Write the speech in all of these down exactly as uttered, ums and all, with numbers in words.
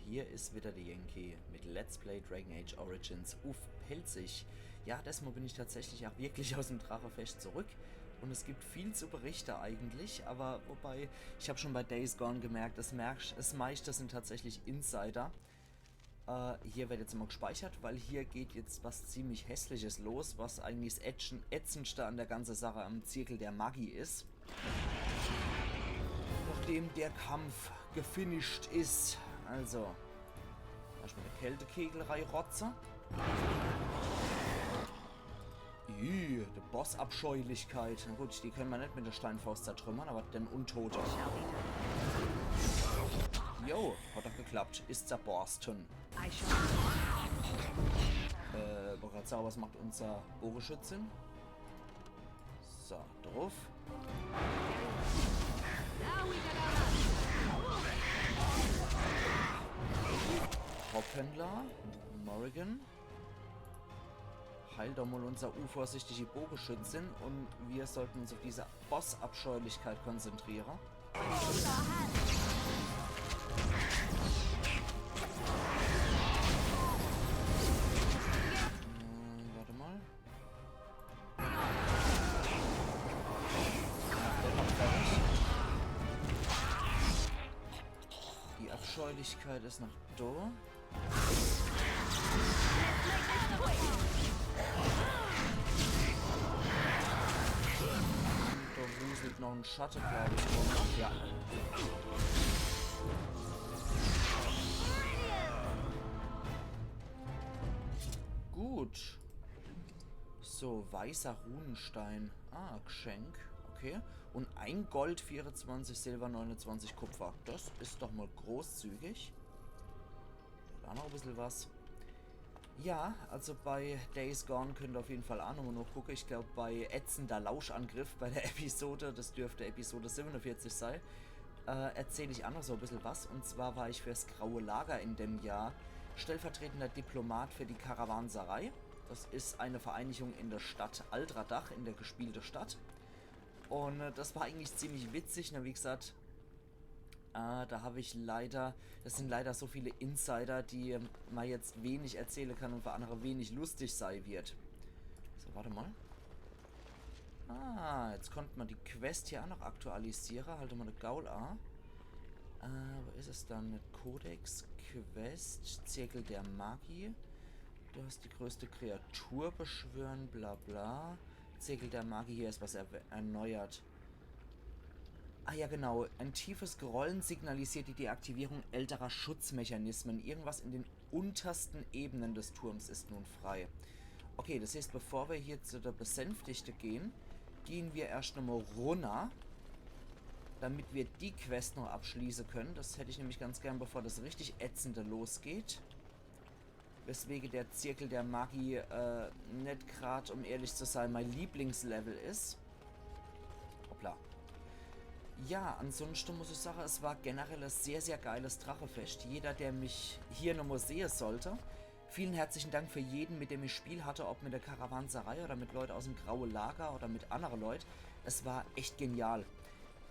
Hier is wieder de Yankee mit Let's Play Dragon Age Origins uff Pälzisch. Ja, desmol bin ich tatsächlich auch wirklich aus dem Drachefescht zurück. Und es gibt viel zu berichten eigentlich, aber wobei, ich hab schon bei Days Gone gemerkt, das, merk, das meiste sind tatsächlich Insider. Äh, hier wird jetzt immer gespeichert, weil hier geht jetzt was ziemlich Hässliches los, was eigentlich das Ätzen-, Ätzendste an der ganzen Sache am Zirkel der Magie is. Nachdem der Kampf gefinisht is. Also, erstmal de Kältekegel reirotze. Ih, die Bossabscheulichkeit. Na gut, die können wir nicht mit der Steinfaust zertrümmern, aber den Untote. Jo, hat doch geklappt. Is zerborsten. Äh, wollt grad sagen, was macht unser Bogeschützin? So, drauf. Hoppendler, Morrigan. Heil doch mal unser unvorsichtige Bogeschützin und wir sollten uns auf diese Bossabscheulichkeit konzentrieren. Äh, warte mal. Ja, der macht fertig. Die Abscheulichkeit is noch da. Da wuselt noch en Schatte, glaub ich, rum. Ja. Gut. So, weißer Runenstein. Ah, Geschenk. Okay. Und ein Gold, vierundzwanzig Silber, neunundzwanzig Kupfer. Das is doch mal großzügig. Da noch ein bisschen was. Ja, also bei Days Gone könnt ihr auf jeden Fall auch nochmal nachgucken. Ich glaub, bei Ätzender Lauschangriff bei der Episode, das dürfte Episode siebenundvierzig sein, äh, erzähl ich auch noch so ein bisschen was. Und zwar war ich fürs Graue Lager in dem Jahr stellvertretender Diplomat für die Karawanserei. Das ist eine Vereinigung in der Stadt Aldradach, in der gespielte Stadt. Und, äh, das war eigentlich ziemlich witzig, ne? Wie gesagt, äh, da habe ich leider, das sind leider so viele Insider, die man jetzt wenig erzählen kann und für andere wenig lustig sein wird. So, warte mal. Ah, jetzt konnte man die Quest hier auch noch aktualisieren. Halt mal de Gaul an. Äh, wo is es dann? Kodex, Quest, Zirkel der Magie. Du hast die größte Kreatur beschwören, bla bla. Zirkel der Magie, hier ist was erwe- erneuert. Ah ja, genau. Ein tiefes Grollen signalisiert die Deaktivierung älterer Schutzmechanismen. Irgendwas in den untersten Ebenen des Turms ist nun frei. Okay, das heißt, bevor wir hier zu der Besänftigte gehen, gehen wir erst nochmal runter, damit wir die Quest noch abschließen können. Das hätte ich nämlich ganz gern, bevor das richtig Ätzende losgeht. Weswegen der Zirkel der Magie, äh, nicht grad, um ehrlich zu sein, mein Lieblingslevel ist. Hoppla. Ja, ansonsten muss ich sagen, es war generell ein sehr, sehr geiles Drachefescht. Jeder, der mich hier nochmal sehen sollte, vielen herzlichen Dank für jeden, mit dem ich Spiel hatte, ob mit der Karawanserei oder mit Leuten aus dem Grauen Lager oder mit anderen Leuten. Es war echt genial.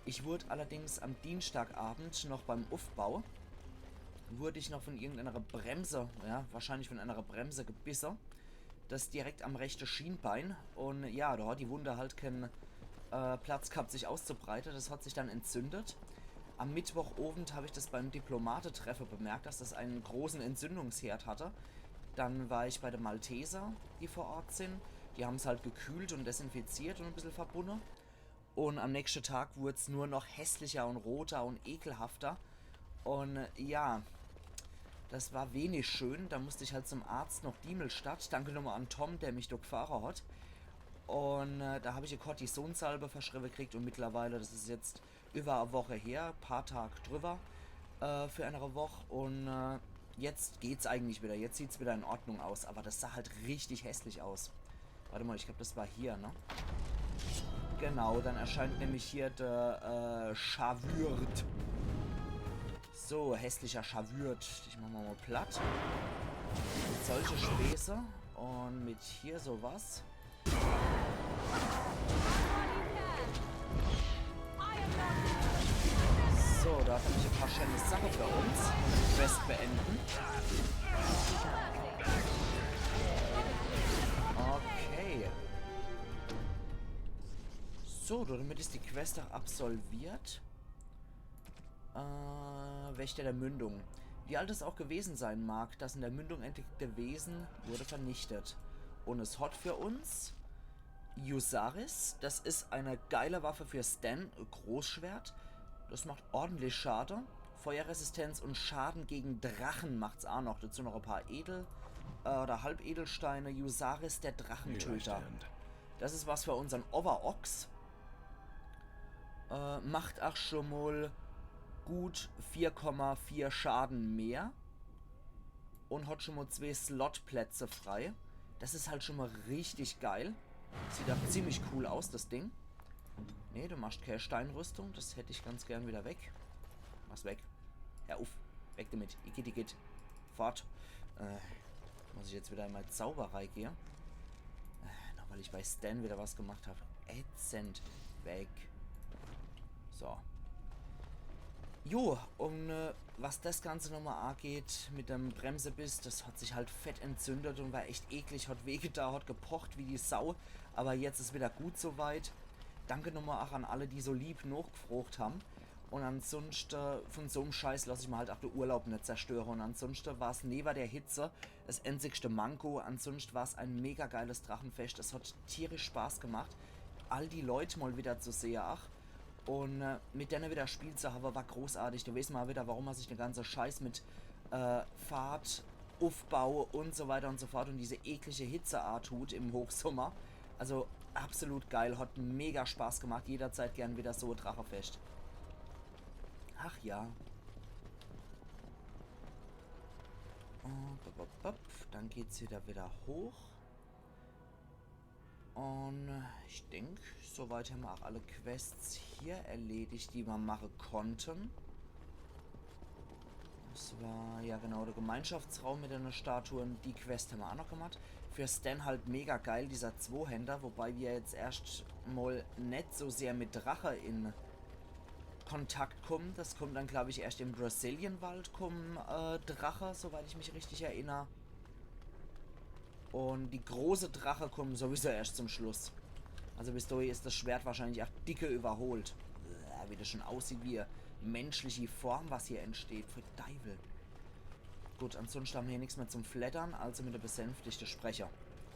Ich wurde allerdings am Dienstagabend noch beim Aufbau, wurde ich noch von irgendeiner Bremse, ja, wahrscheinlich von einer Bremse gebissen, das direkt am rechten Schienbein. Und ja, da hat die Wunde halt keinen, äh, Platz gehabt, sich auszubreiten. Das hat sich dann entzündet. Am Mittwochabend habe ich das beim Diplomatetreffen bemerkt, dass das einen großen Entzündungsherd hatte. Dann war ich bei den Malteser, die vor Ort sind. Die haben's halt gekühlt und desinfiziert und ein bisschen verbunden. Und am nächsten Tag wurd's nur noch hässlicher und roter und ekelhafter. Und, äh, ja, das war wenig schön. Da musste ich halt zum Arzt nach Diemelstadt. Danke nochmal an Tom, der mich dort gefahren hat. Und, äh, da habe ich eine Kortisonsalbe verschrieben gekriegt und mittlerweile, das ist jetzt über eine Woche her, paar Tage drüber, äh, für eine Woche. Und, äh, jetzt geht's eigentlich wieder. Jetzt sieht's wieder in Ordnung aus. Aber das sah halt richtig hässlich aus. Warte mal, ich glaub, das war hier, ne? Genau, dann erscheint nämlich hier der, äh, Schawirt. So, hässlicher Schawirt. Dich machen wir mal platt. Mit solche Späße. Und mit hier sowas. So, da hat er nämlich ein paar schöne Sachen für uns. Wer beenden. Okay. So, damit is die Quest auch absolviert. Äh, Wächter der Mündung. Wie alt es auch gewesen sein mag, das in der Mündung entdeckte Wesen wurde vernichtet. Und es hat für uns Yusaris. Das is eine geile Waffe für Sten. Großschwert. Das macht ordentlich Schade. Feuerresistenz und Schaden gegen Drachen macht's auch noch. Dazu noch ein paar Edel- äh, oder Halbedelsteine. Yusaris, der Drachentöter. Das is was für unsern Overox. Äh, macht auch schon mal gut vier Komma vier Schaden mehr. Und hat schon mal zwei Slotplätze frei. Das is halt schon mal richtig geil. Sieht auch ziemlich cool aus, das Ding. Nee, du machst keine Steinrüstung. Das hätt ich ganz gern wieder weg. Mach's weg. Hör uff. Weg damit. Igitt, igitt. Fort. Äh, muss ich jetzt wieder in mein Zauber reingehe? Äh, noch weil ich bei Sten wieder was gemacht hab. Ätzend. Weg. So. Jo, und äh, was das Ganze nochmal angeht mit dem Bremsebiss, das hat sich halt fett entzündet und war echt eklig, hat wehgetan, hat gepocht wie die Sau. Aber jetzt is wieder gut soweit. Danke nochmal auch an alle, die so lieb nachgefrocht haben. Und ansonsten, äh, von so'm Scheiß lass ich mir halt auch den Urlaub nicht zerstören. Und ansonsten war's neben der Hitze das einzigste Manko. Ansonsten war's ein mega geiles Drachenfest. Es hat tierisch Spaß gemacht, all die Leute mal wieder zu sehen. Ach, und äh, mit denen wieder Spiel zu haben, war großartig. Du weißt mal wieder, warum man sich den ganzen Scheiß mit äh, Fahrt, Aufbau und so weiter und so fort und diese eklige Hitze antut im Hochsommer. Also absolut geil, hat mega Spaß gemacht. Jederzeit gern wieder so Drachefest. Ach ja. Und bop, bop, bop. Dann geht's wieder, wieder hoch. Und ich denk, soweit haben wir auch alle Quests hier erledigt, die wir machen konnten. Das war ja genau der Gemeinschaftsraum mit den Statuen. Die Quest haben wir auch noch gemacht. Für Sten halt mega geil, dieser Zwohänder, wobei wir jetzt erst mal nicht so sehr mit Drache in Kontakt kommen. Das kommt dann, glaub ich, erst im Brecilian-Wald kommen äh, Drache, soweit ich mich richtig erinnere. Und die große Drache kommen sowieso erst zum Schluss. Also bis dahin ist das Schwert wahrscheinlich auch dicke überholt. Bäh, wie das schon aussieht wie menschliche Form, was hier entsteht. Pfui Deiwel. Gut, ansonsten haben wir hier nichts mehr zum Fleddern, also mit der besänftigte Sprecher.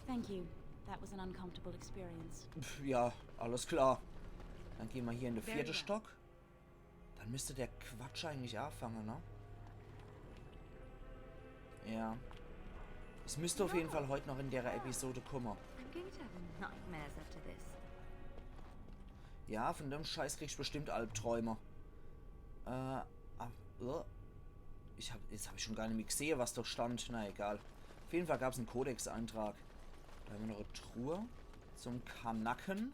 Thank you. That was an uncomfortable experience. Pff, ja, alles klar. Dann gehen wir hier in den Very vierten well. Stock. Dann müsste der Quatsch eigentlich anfangen, ne? Ja. Es müsste auf jeden Fall heute noch in der Episode kommen. I'm going to have nightmares after this. Ja, von dem Scheiß kriegst du bestimmt Albträume. Äh, ah, äh. Ich hab, jetzt hab ich schon gar nicht mehr gesehen, was da stand. Na egal. Auf jeden Fall gab's einen Codex-Eintrag. Da haben wir noch eine Truhe zum Knacken.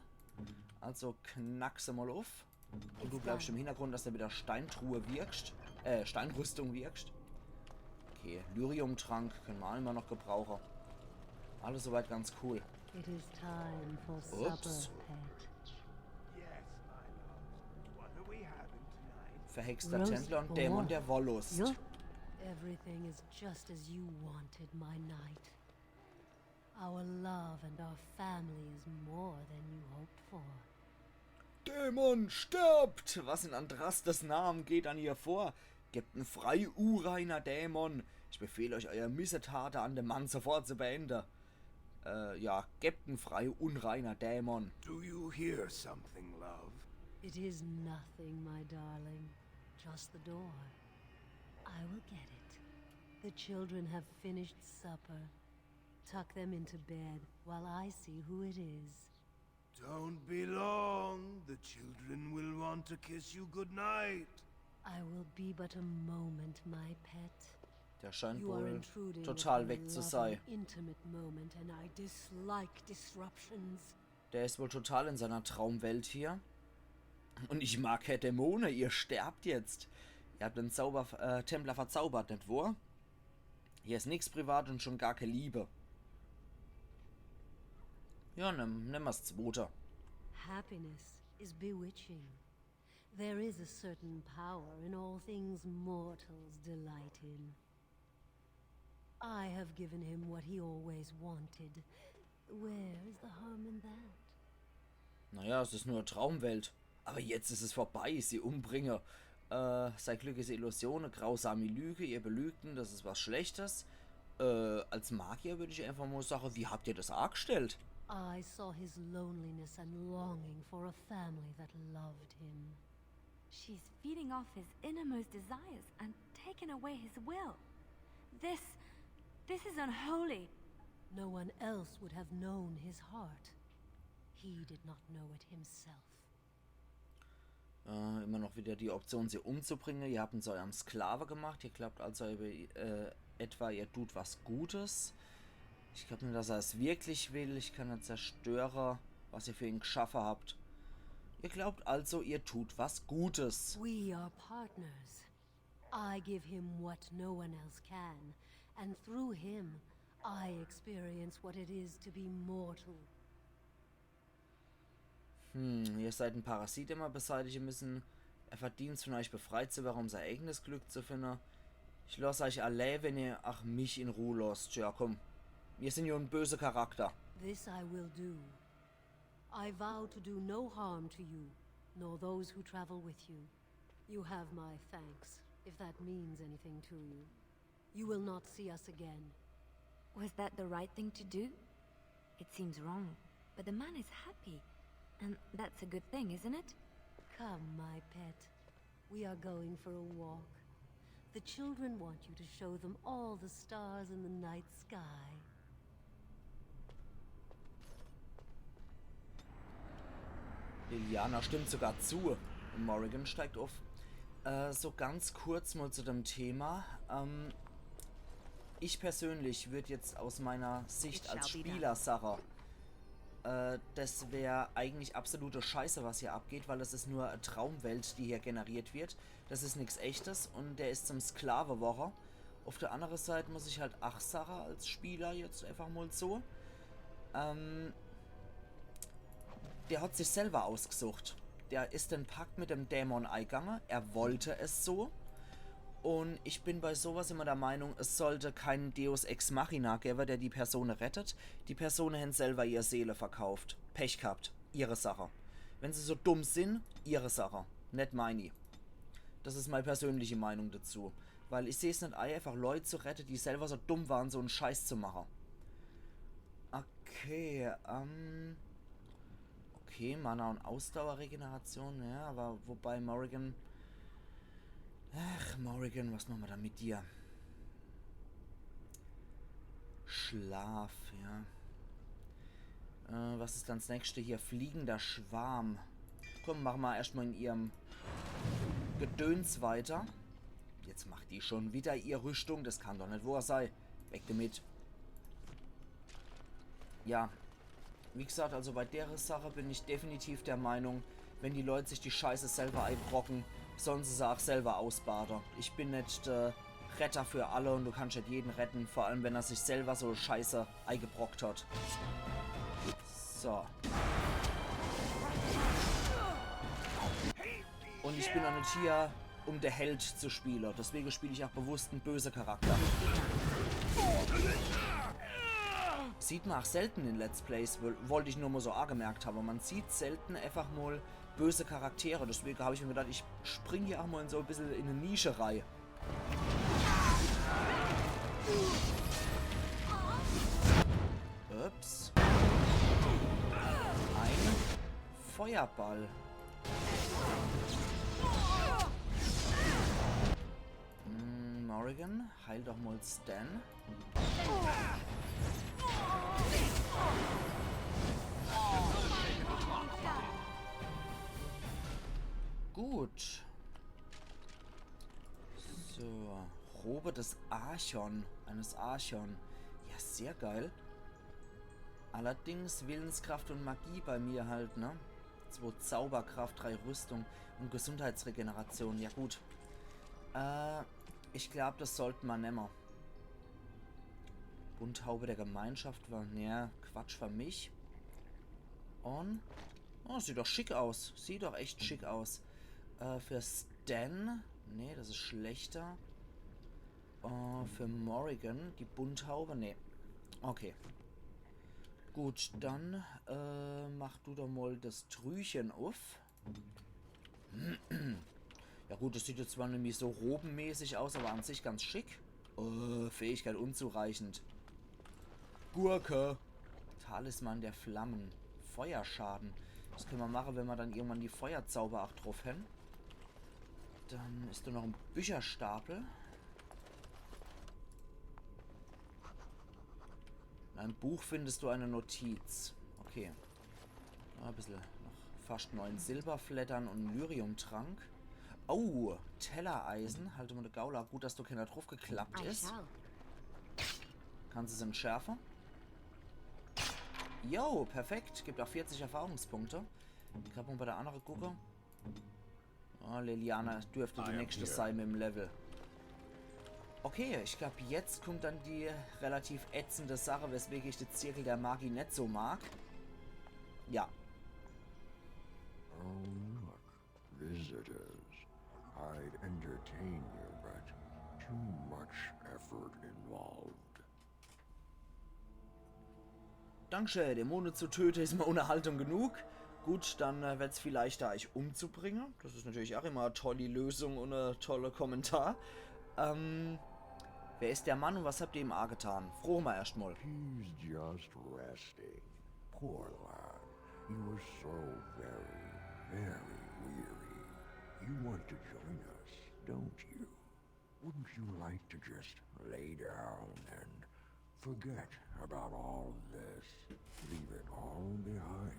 Also knack se mal auf. Und du bleibst im Hintergrund, dass du mit der Steintruhe wirkst. Äh, Steinrüstung wirkst. Okay, Lyrium-Trank können wir auch immer noch gebrauchen. Alles soweit ganz cool. It is time for Oops. Supper, pet. Yes, my love. What are we having tonight? Verhexter Roast Templer und for Dämon one. der Wollust. Your everything is just as you wanted, my knight. Our love and our family is more than you hoped for. Dämon stirbt! Was in Andrastes Namen geht an hier vor? Gebt en frei, unreiner Dämon! Ich befehle euch, euer Missetate an dem Mann sofort zu beenden. Äh, ja, gebt en frei, unreiner Dämon. Do you hear something, love? It is nothing, my darling. Just the door. I will get it. The children have finished supper. Tuck them into bed while I see who it is. Don't be long. The children will want to kiss you goodnight. I will be but a moment, my pet. Der scheint You are wohl intruding total upon weg a zu loving, sein. Intimate moment, and I dislike disruptions. Der ist wohl total in seiner Traumwelt hier. Und ich mag keine Dämonen, ihr sterbt jetzt. Ihr habt den Zauber, äh, Templer verzaubert, nicht wahr? Hier ist nix privat und schon gar keine Liebe. Ja, nimm, nimm das zweite. Happiness is bewitching. There is a certain power in all things mortals delight in. I have given him what he always wanted. Where is the harm in that? Naja, es is nur e Traumwelt. Aber jetzt is es vorbei, sie umbringe. Äh, sei Glück is Illusion, e grausami Lüge, ihr belügen, das is was Schlechtes. Äh, als Magier würd ich einfach mal sage, wie habt ihr das agestellt? I saw his loneliness and longing for a family that loved him. She's feeding off his innermost desires and taking away his will. This. This is unholy. No one else would have known his heart. He did not know it himself. Äh, immer noch wieder die Option, sie umzubringen. Ihr habt ihn zu eurem Sklave gemacht. Ihr glaubt also, äh, etwa, ihr tut was Gutes. Ich glaub nicht, dass er es wirklich will. Ich kann nicht zerstören, was ihr für ihn geschaffen habt. Ihr glaubt also, ihr tut was Gutes. We are partners. I give him what no one else can, and through him, I experience what it is to be mortal. Hm, ihr seid ein Parasit, den wir beseitigen müssen. Er verdient es, von euch befreit zu werden, um sein eigenes Glück zu finden. Ich lasse euch allein, wenn ihr auch mich in Ruhe lasst. Ja, komm. Wir sind ja ein böser Charakter. This I will do. I vow to do no harm to you, nor those who travel with you. You have my thanks, if that means anything to you. You will not see us again. Was that the right thing to do? It seems wrong, but the man is happy. And that's a good thing, isn't it? Come, my pet. We are going for a walk. The children want you to show them all the stars in the night sky. Leliana stimmt sogar zu. Und Morrigan steigt auf. Äh, so ganz kurz mal zu dem Thema. Ähm, ich persönlich würde jetzt aus meiner Sicht als Spieler sagen, äh, das wäre eigentlich absolute Scheiße, was hier abgeht, weil das ist nur eine Traumwelt, die hier generiert wird. Das ist nichts Echtes und der ist zum Sklave geworden. Auf der anderen Seite muss ich halt auch sagen, als Spieler jetzt einfach mal so, ähm, der hat sich selber ausgesucht. Der ist den Pakt mit dem Dämon eingegangen. Er wollte es so. Und ich bin bei sowas immer der Meinung, es sollte keinen Deus Ex Machina geben, der die Person rettet. Die Personen haben selber ihre Seele verkauft. Pech gehabt. Ihre Sache. Wenn sie so dumm sind, ihre Sache. Nicht meini. Das ist meine persönliche Meinung dazu. Weil ich sehe es nicht ein, einfach Leute zu retten, die selber so dumm waren, so einen Scheiß zu machen. Okay, ähm. Okay, Mana und Ausdauerregeneration, ja, aber wobei Morrigan. Ach, Morrigan, was machen wir da mit dir? Schlaf, ja. Äh, was ist dann das nächste hier? Fliegender Schwarm. Komm, machen wir erstmal in ihrem Gedöns weiter. Jetzt macht die schon wieder ihr Rüstung. Das kann doch nicht wahr sein. Weg damit. Ja. Wie gesagt, also bei der Sache bin ich definitiv der Meinung, wenn die Leute sich die Scheiße selber einbrocken, sollen sie sie auch selber ausbaden. Ich bin nicht der Retter für alle und du kannst nicht jeden retten, vor allem wenn er sich selber so Scheiße eingebrockt hat. So. Und ich bin auch nicht hier, um der Held zu spielen. Deswegen spiele ich auch bewusst einen bösen Charakter. Sieht man auch selten in Let's Plays, woll-, wollte ich nur mal so angemerkt haben. Man sieht selten einfach mal böse Charaktere. Deswegen habe ich mir gedacht, ich spring hier auch mal in so ein bisschen in eine Nische rein. Ups. Ein Feuerball. Mm, Morrigan, heil doch mal Sten. Gut. So, Robe des Archon, eines Archon. Ja, sehr geil. Allerdings Willenskraft und Magie bei mir halt, ne? Zwei Zauberkraft, drei Rüstung und Gesundheitsregeneration. Ja gut. Äh, ich glaub, das sollte man nehmen. Bunthaube der Gemeinschaft war, ne, Quatsch für mich. Und, oh, sieht doch schick aus. Sieht doch echt schick aus. Äh, für Sten. Nee, das is schlechter. Äh, für Morrigan, die Bunthaube. Nee. Okay. Gut, dann äh, mach du doch mal das Trüchen uff. Ja gut, das sieht jetzt zwar nämlich so robenmäßig aus, aber an sich ganz schick. Äh, Fähigkeit unzureichend. Gurke. Talisman der Flammen. Feuerschaden. Das könne mer mache, wenn mer dann irgendwann die Feuerzauber ach druff hän. Dann is do noch en Bücherstapel. In einem Buch findest du eine Notiz. Okay. Ah, e bissel noch fast neun Silberfleddern und en Lyriumtrank. Oh, Tellereisen. Halt mal de Gaul a. Gut, dass do keiner druffgeklappt is. Kannst du's entschärfe? Jo, perfekt. Gibt auch vierzig Erfahrungspunkte. Kann mer bei der andere gucke. Oh, Leliana dürfte die nächste sei mit em Level. Okay, ich glaub, jetzt kommt dann die relativ ätzende Sache, weswege ich de Zirkel der Magie net so mag. Ja. Oh, look, visitors. I'd entertain you, but too much effort involved. Dankeschön, Dämone zu töte is mal Unterhaltung genug. Gut, dann äh, werd's viel leichter, euch umzubringe. Das is natürlich auch immer e tolli Lösung und e tolle Kommentar. Ähm, wer is der Mann und was habt ihr ihm agetan? Froge mer erscht mal. He's just resting. Poor lad. He was so very, very weary. You want to join us, don't you? Wouldn't you like to just lay down and forget about all of this? Leave it all behind.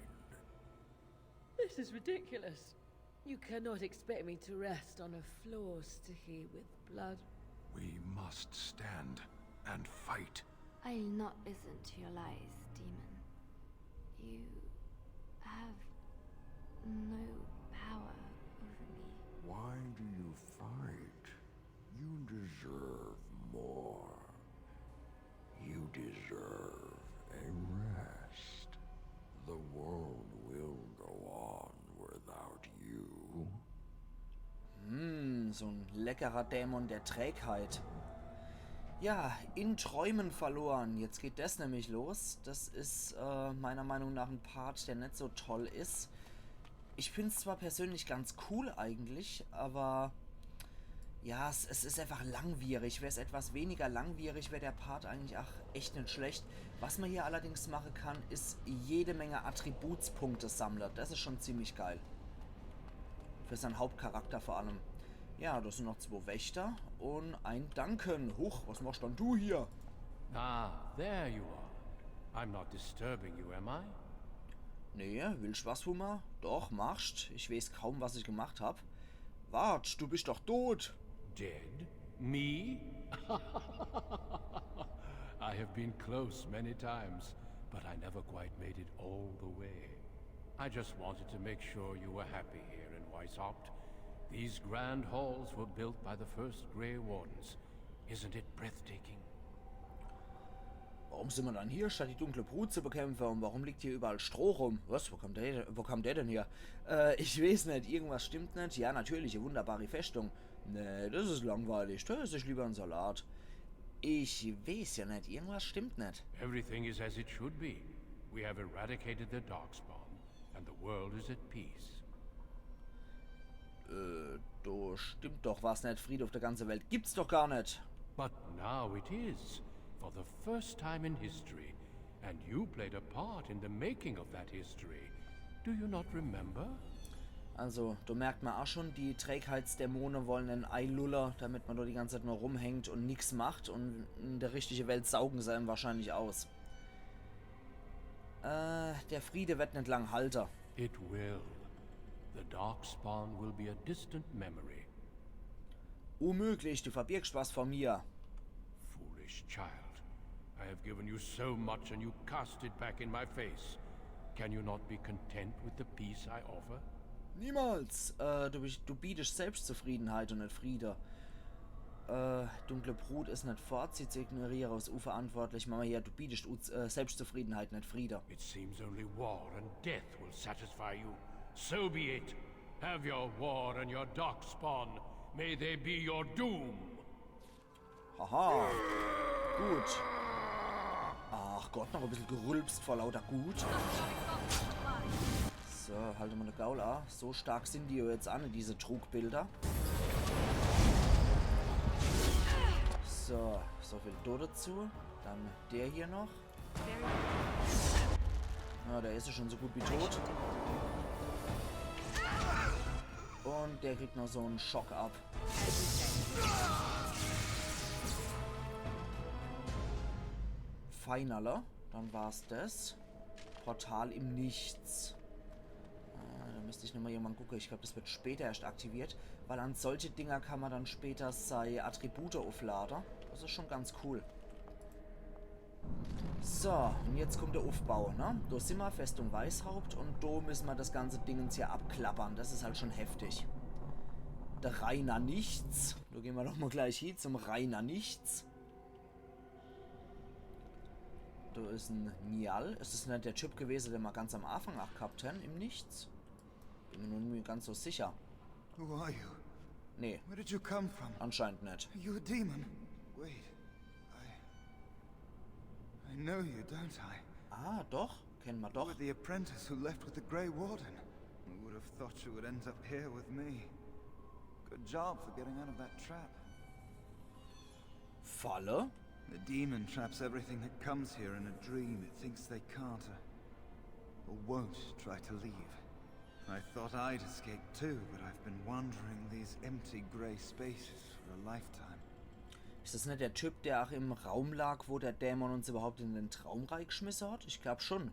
This is ridiculous. You cannot expect me to rest on a floor sticky with blood. We must stand and fight. I'll not listen to your lies, demon. You have no power over me. Why do you fight? You deserve more. You deserve a rest. The world will go on without you. Hm, so en leckerer Dämon der Trägheit. Ja, in Träumen verloren. Jetzt geht das nämlich los. Das is äh, meiner Meinung nach en Part, der net so toll is. Ich find's zwar persönlich ganz cool eigentlich, aber ja, es, es is einfach langwierig. Wär's etwas weniger langwierig, wär der Part eigentlich ach echt net schlecht. Was mer hier allerdings mache kann, is jede Menge Attributspunkte sammle. Das is schon ziemlich geil. Für sein Hauptcharakter vor allem. Ja, das sin noch zwo Wächter und ein Duncan. Huch, was machst dann du hier? Ah, there you are. I'm not disturbing you, am I? Nee, willst was von mir? Doch, machst. Ich weeß kaum, was ich gemacht hab. Wart, du bist doch tot. Dead? Me? I have been close many times, but I never quite made it all the way. I just wanted to make sure you were happy here in Weishaupt. These grand halls were built by the first Grey Wardens. Isn't it breathtaking? Warum sin mer dann hier, statt die dunkle Brut zu bekämpfe? Und warum liegt hier überall Stroh rum? Was? Wo kommt der, wo kommt der denn her? Äh, ich weeß net, irgendwas stimmt net. Ja, natürlich, e wunderbare Festung. Nee, das is langweilig. Do ess ich lieber en Salat. Ich weeß ja net, irgendwas stimmt net. Everything is as it should be. We have eradicated the Darkspawn, and the world is at peace. Äh, do stimmt doch was net, Friede auf der ganze Welt gibt's doch gar net. But now it is, for the first time in history, and you played a part in the making of that history. Do you not remember? Also, do merkt mer ach schon, die Trägheitsdämone wollen en eilulle, damit mer do die ganze Zeit nur rumhängt und nix macht und in der richtige Welt saugen se em wahrscheinlich aus. Äh, der Friede werd net lang halte. It will. The Darkspawn will be a distant memory. Unmöglich, du verbirgst was vor mir. Foolish child. I have given you so much and you cast it back in my face. Can you not be content with the peace I offer? Niemals. Äh, du, bist- du bietest Selbstzufriedenheit und net Friede. Äh, dunkle Brut is net fort, sie zu ignoriere is unverantwortlich. Mama, ja, du bietest Uz- äh, Selbstzufriedenheit, net Friede. It seems only war and death will satisfy you. So be it. Have your war and your darkspawn. May they be your doom. Haha. Gut. Ach Gott, noch e bissel gerülpst vor lauter Gut. So, halt mol de Gaul a. So stark sin die jo jetzt aa net, diese Trugbilder. So, so viel do dazu. Dann der hier noch. Ja, der is jo schon so gut wie tot. Und der kriegt noch so en Schock ab. Feiner, dann war's des. Portal im Nichts. Äh, do müsst ich nochmol irgendwann gucke. Ich glaab, des werd später erscht aktiviert, weil an solche Dinger kann ma dann später sei Attribute uflade. Des is schon ganz cool. So, und jetzt kummt de Ufbau, ne? Do simmer, Festung Weißhaupt, und do müsse ma des ganze Dingens hier abklappere. Des is halt schon heftig. De Reiner Nichts. Do gehn ma doch mol gleich hie zum Reiner Nichts. Do is en Nyal. Is des net der Typ gewese, den ma ganz am Anfang ach gehabt hen im Nichts? Bin mir nu nimmi ganz so sicher. Who are you? Nee, Where did you come from? Anscheinend net. Are you a demon? Wait. I. I know you, don't I? Ah, doch. Kennen ma You doch. were the apprentice who left with the Grey Warden. Who would have thought you would end up here with me? Good job for getting out of that trap. Falle? The demon traps everything that comes here in a dream it thinks they can't, uh, or won't try to leave. I thought I'd escaped too, but I've been wandering these empty grey spaces for a lifetime. Is des net der Typ, der ach im Raum lag, wo der Dämon uns überhaupt in den Traum reigeschmisse hat? Ich glaab schon.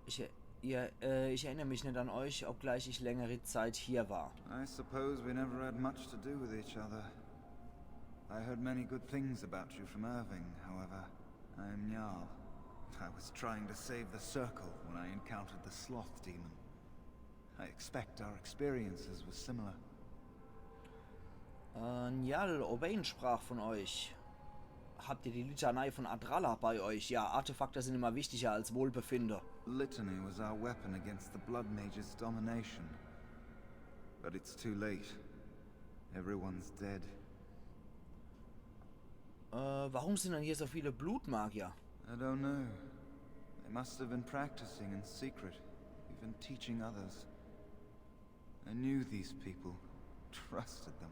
Ich, er- ihr, äh, ich erinner mich net an euch, obgleich ich längere Zeit hier war. I suppose we never had much to do with each other. I heard many good things about you from Irving, however. I am Nyal. I was trying to save the Circle when I encountered the Sloth Demon. I expect our experiences were similar. Äh, Nyal, Obeyn sprach von euch. Habt ihr die Litanei von Adralla bei euch? Ja, Artefakte sin immer wichtiger als Wohlbefinde. Litany was our weapon against the Blood Mage's domination. But it's too late. Everyone's dead. Äh, warum sin dann hier so viele Blutmagier? I don't know. They must have been practicing in secret, even teaching others. I knew these people, trusted them.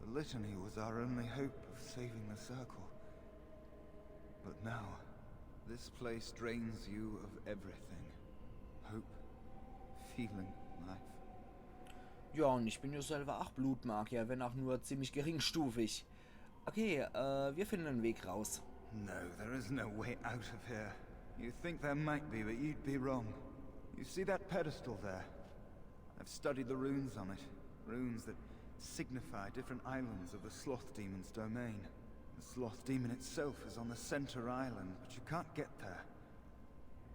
The litany was our only hope of saving the circle. But now, this place drains you of everything. Hope, feeling, life. Ja, und ich bin ja selber ach Blutmagier, wenn auch nur ziemlich geringstufig. Okay, äh, wir finden einen Weg raus. No, there is no way out of here. You think there might be, but you'd be wrong. You see that pedestal there? I've studied the runes on it. Runes that signify different islands of the Sloth Demon's domain. The Sloth Demon itself is on the center island, but you can't get there.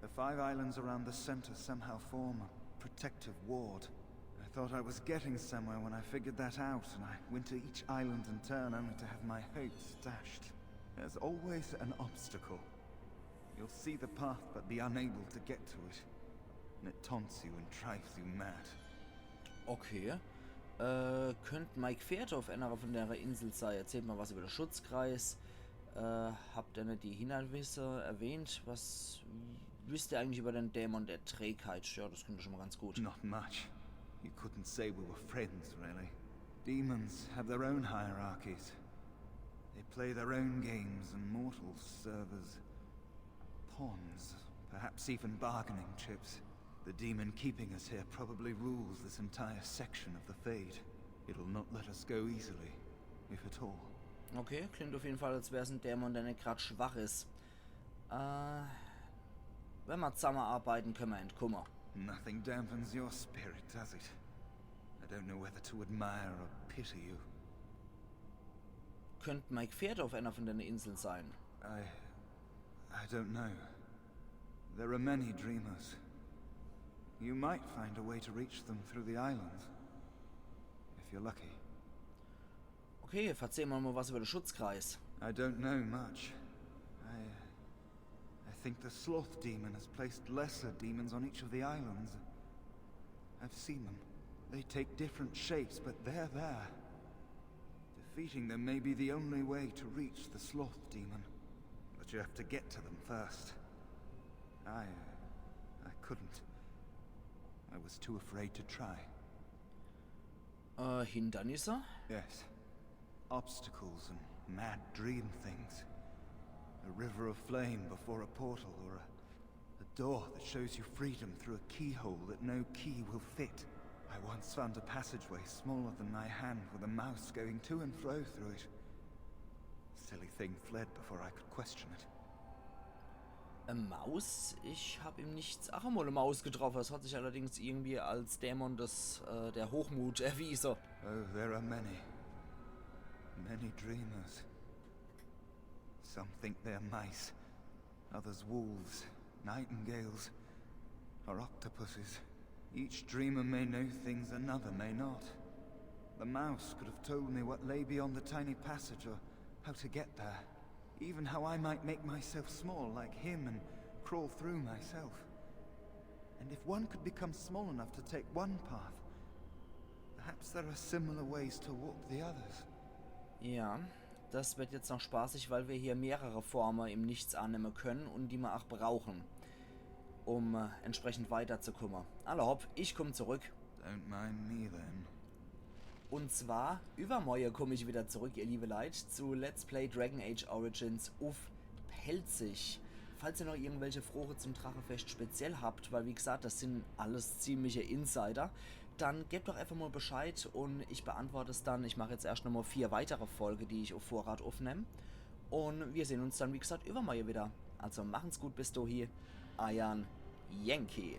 The five islands around the center somehow form a protective ward. I thought I was getting somewhere when I figured that out, and I went to each island in turn only to have my hopes dashed. There's always an obstacle. You'll see the path but be unable to get to it. And it taunts you and drives you mad. Okay. Äh, könnt mei Gfährte uff enner vun dere Insel sei? Erzählt mol was über de Schutzkreis. Äh, habt ihr net die Hindernisse erwähnt? Was wisst ihr eigentlich über den Dämon der Trägheit? Ja, das klingt schon mal ganz gut. Not much. You couldn't say we were friends, really. Demons have their own hierarchies. They play their own games, and mortals serve as pawns, perhaps even bargaining chips. The demon keeping us here probably rules this entire section of the Fade. It'll not let us go easily, if at all. Okay, klingt auf jeden Fall, als wär's en Dämon, der net grad schwach is. Äh, wenn mer zusammenarbeiten, können mer entkommen. Nothing dampens your spirit, does it? I don't know whether to admire or pity you. Könnt mei Gfährte auf einer von den Inseln sein? I. I don't know. There are many dreamers. You might find a way to reach them through the islands. If you're lucky. Okay, verzähl mal, mal was über den Schutzkreis. I don't know much. I. I think the Sloth Demon has placed lesser demons on each of the islands. I've seen them. They take different shapes, but they're there. Defeating them may be the only way to reach the sloth demon. But you have to get to them first. I. I couldn't. I was too afraid to try. Äh, Hindernisse? Yes. Obstacles and mad dream things. A river of flame before a portal, or a, a door that shows you freedom through a keyhole that no key will fit. I once found a passageway smaller than my hand with a mouse going to and fro through it. Silly thing fled before I could question it. E Maus? Ich hab im Nichts ach emol e Maus getroffe. Es hat sich allerdings irgendwie als Dämon des, äh, der Hochmut erwiese. Oh, there are many. Many dreamers. Some think they're mice, others wolves, nightingales, or octopuses. Each dreamer may know things another may not. The mouse could have told me what lay beyond the tiny passage or how to get there. Even how I might make myself small like him and crawl through myself. And if one could become small enough to take one path, perhaps there are similar ways to walk the others. Ja, das wird jetzt noch spaßig, weil wir hier mehrere Formen im Nichts annehme können und die ma ach brauchen, um äh, entsprechend weiterzukommen. Alla hopp, ich komm zurück. Don't mind me then. Und zwar, übermorje komm ich wieder zurück, ihr liebe Leit, zu Let's Play Dragon Age Origins uff Pälzisch. Falls ihr noch irgendwelche Froge zum Drachefescht speziell habt, weil wie gesagt, das sind alles ziemliche Insider, dann gebt doch einfach mal Bescheid und ich beantworte es dann. Ich mache jetzt erst nochmal vier weitere Folge, die ich auf Vorrat aufnehme. Und wir sehen uns dann, wie gesagt, übermorje wieder. Also machen's gut bis dohi. Eiern Yankee.